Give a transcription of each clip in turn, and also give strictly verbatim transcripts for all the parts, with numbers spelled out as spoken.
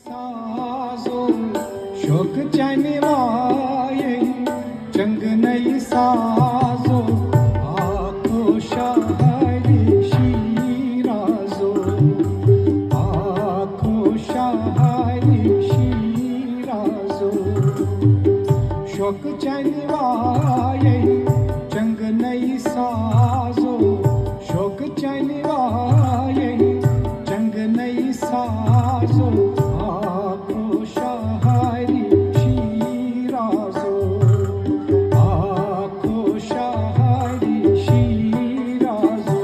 سازو شوق چنہِ وایے چنگنئی سازو، آکھو شاعری شیرازو، آکھو شاعری شیرازو۔ شوق چنہِ وایے چنگنئی سازو، شوق چنہِ وایے چنگنئی سازو، آکھو شاعری شیرازو، آکھو شاعری شیرازو۔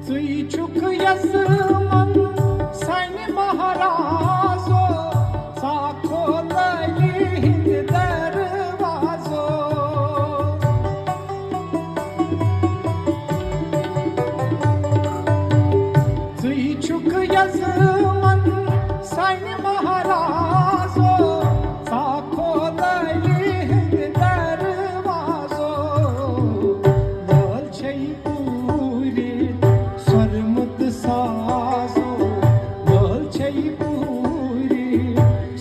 ژٕے چھُکھ یزمن سانہِ مہرازو، ژاکھو لٲلی ہٕنٛدِ دروازو۔ ژٕے چھُکھ یزمن سانہِ مہرازو، ژاکھو لٲلی ہٕنٛدِ دروازو۔ لٲل چھے پوٗرِ سۄرمہٕ تہٕ سازو، لٲل چھے پوٗرِ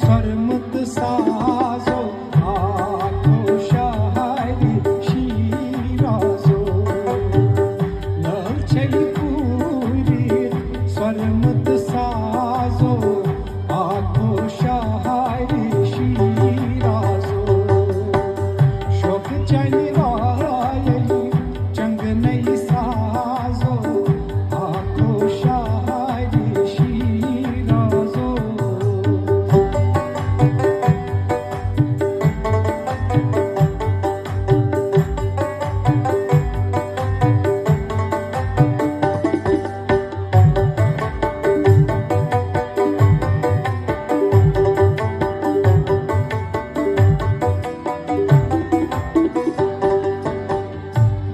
سۄرمہٕ تہٕ سازو، آکھو شاعری شیرازو۔ لٲل چھے پوٗرِ سۄرمہٕ تہٕ سازو، آکھو شاعری شیرازو۔ شوق چنہِ وایے چنگنئی سازو، آکھو شاعری شیرازو۔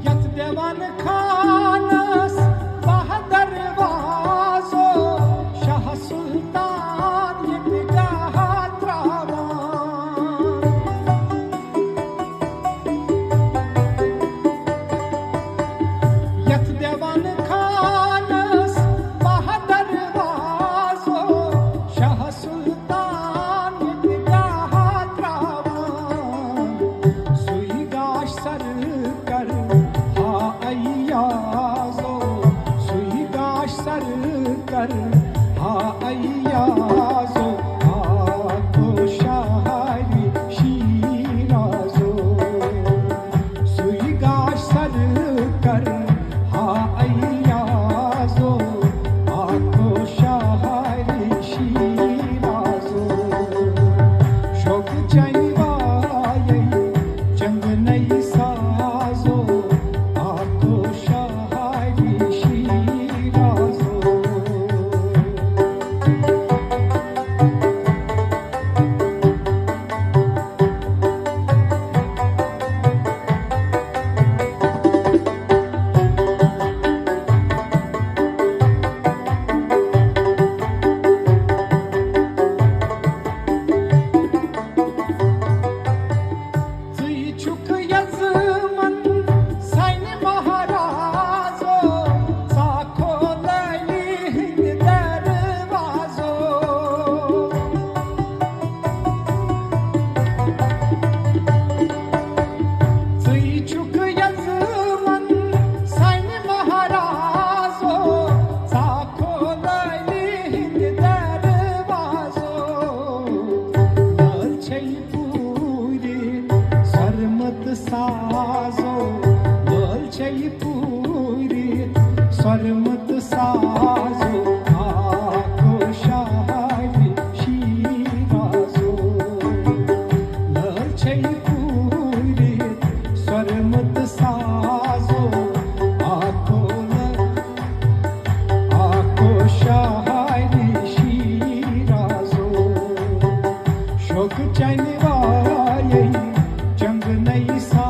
یتھ دیوان خانس باہ دروازو، شاہ سلطان ییٚتہِ گاہ تراوان۔ یتھ دیوان خانس باہ دروازو، شاہ سلطان ییٚتہِ گاہ تراوان۔ سُے گاش سر کر ہا ایازو، سُے گاش سر کر ہا ایازو، آکھو شاعری شیرازو۔ سُے گاش سر کر ہا ایازو، آکھو شاعری شیرازو۔ شوق چنہِ وایے چنگنئی سازو، آکھو شاعری شیرازو۔ ژٕے چھُکھ یزمن سانہِ مہرازو، ژاکھو لٲلی ہٕنٛدِ دروازو۔ ژٕے چھُکھ یزمن سانہِ مہرازو، ژاکھو لٲلی ہٕنٛدِ دروازو۔ لٲل چھے پوٗرِ سۄرمہٕ تہٕ سازو، لٲل چھے پوٗرِ سۄرمہٕ تہٕ سازو، آکھو شاعری شیرازو۔ لٲل چھے پوٗرِ سۄرمہٕ تہٕ سازو، آکھو لٲ-، آکھو شاعری شیرازو۔ شوق چنہِ وایے چنگنئی سا